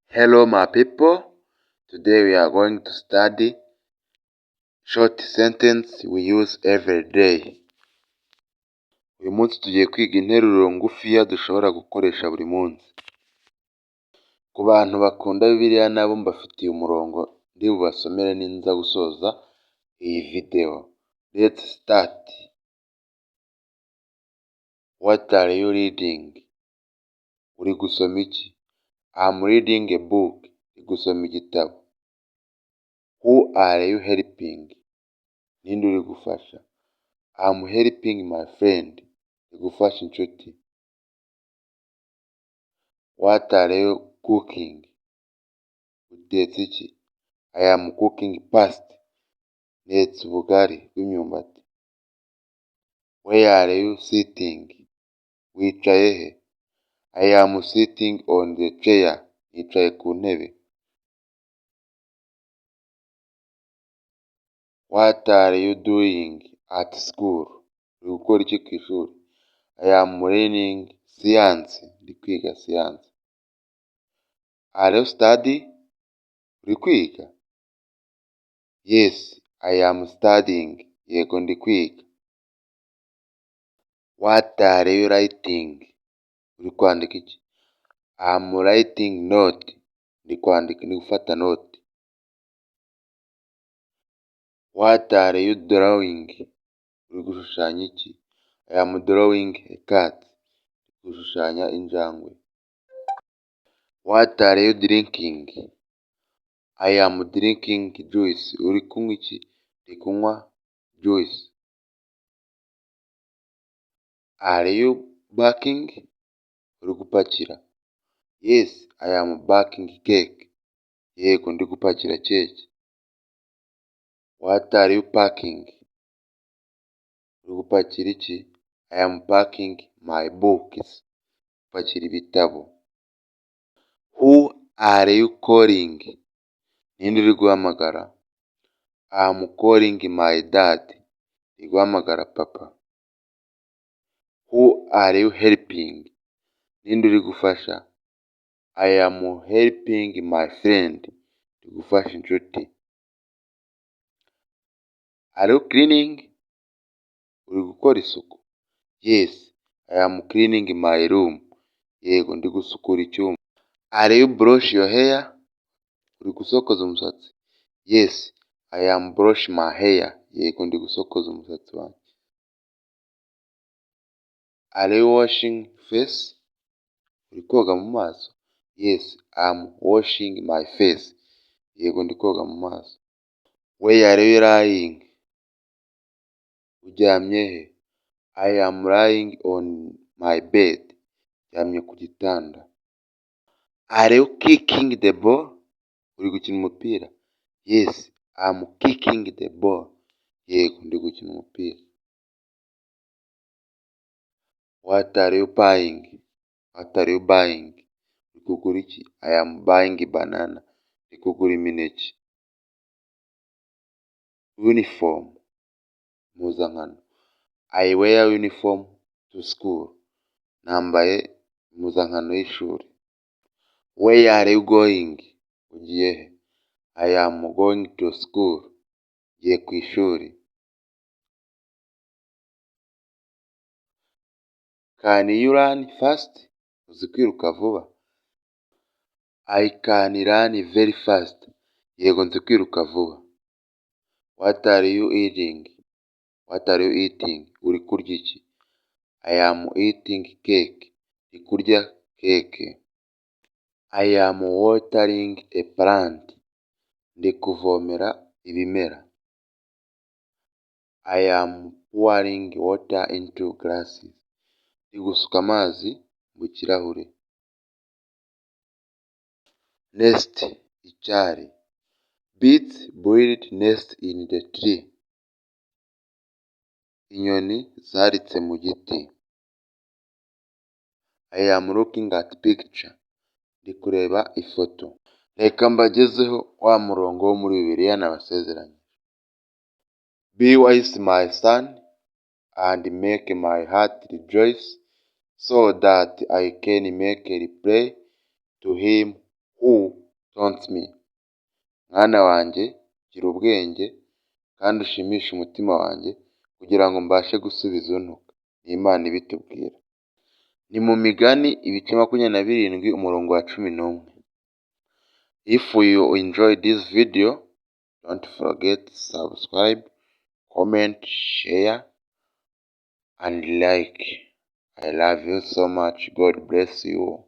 Hello my people, today we are going to study short sentence we use every day. Uyu munsi tugiye kwiga interuro ngufiya dushobora gukoresha buri munsi. Ku bantu bakunda Bibiliya nabo mbafitiye umurongo ndi bubasomere ninza gusoza iyi video. Let's start. What are you reading? Uri gusoma iki? I'm reading a book. Ndi gusoma igitabo. Who are you helping? Ninde uri gufasha? I'm helping my friend. Ndi gufasha inshuti. What are you cooking? Utetse iki? I am cooking pasta. Ntetse ubugari bw'imyumbati. Where are you sitting? Wicaye he? I am sitting on the chair. Nicaye ku ntebe. What are you doing at school? Uri gukora iki ku ishuri? I am learning science. Ndi kwiga siyansi. Are you study? Uri kwiga? Yes, I am studying. Yego ndi kwiga. What are you writing? Uri kwandika iki? I'm writing note. Ndi kwandika, ndi gufata note. What are you drawing? Uri gushushanya iki? I am drawing a cat. Ndi gushushanya injangwe. What are you drinking? I am drinking juice. Uri kunywa iki? Ndi kunywa juice. Are you baking? Uri gupakira? Yes, I am baking cake. Yego ndi gupakira keke. What are you packing? Uri gupakira iki? I am packing my books. Gupakira ibitabo. Who are you calling? Ninde uri guhamagara? I am calling my dad. Ndi guhamagara papa. Who are you helping? Ninde uri gufasha? I am helping my friend. Ndi gufasha inshuti. Are you cleaning? Uri gukora isuku? Yes, I am cleaning my room. Yego ndi gusukura icyumba. Are you brush your hair? Uri gusokoza umusatsi? Yes, I am brush my hair. Yego ndi gusokoza umusatsi wanjye. Are you washing face? Uri koga mu maso? Yes, I am washing my face. Yego ndi koga mu maso. Where are you lying? Uryamye he? I am lying on my bed. Ndyamye ku gitanda. Are you kicking the ball? Uri gukina umupira? Yes, I am kicking the ball. Yego ndi gukina umupira. What are you buying? What are you buying? Uri kugura iki? I am buying banana. Ndi kugura imineke. Uniform, impuzankano. I wear uniform to school. Nambaye impuzankano y'ishuri. Where are you going? Ugiye he? I am going to school. Ngiye ku ishuri. Can you run fast? Uzi kwiruka vuba? I can run very fast. Yego nzi kwiruka vuba. What are you eating? What are you eating? Uri kurya iki? I am eating cake. Ndi kurya keke. I am watering a plant. Ndi kuvomera ibimera. I am pouring water into glasses. Ndi gusuka amazi mu kirahure. Nest, icyari. Birds build nest in the tree. Inyoni zaritse mu giti. I am looking at picture. Ndi kureba ifoto. Reka mbagezeho wa murongo wo muri Bibiliya nabasezeranyije. Be wise my son and make my heart rejoice so that I can make a reply to him who who taunts me." Mwana wanjye, gira ubwenge kandi ushimishe umutima wanjye kugira ngo mbashe gusubiza untuka. Ni Imana ibitubwira. Ni mu Migani ibice 27, umurongo wa 11. If you enjoy this video, don't forget subscribe, comment, share and like. I love you so much. God bless you.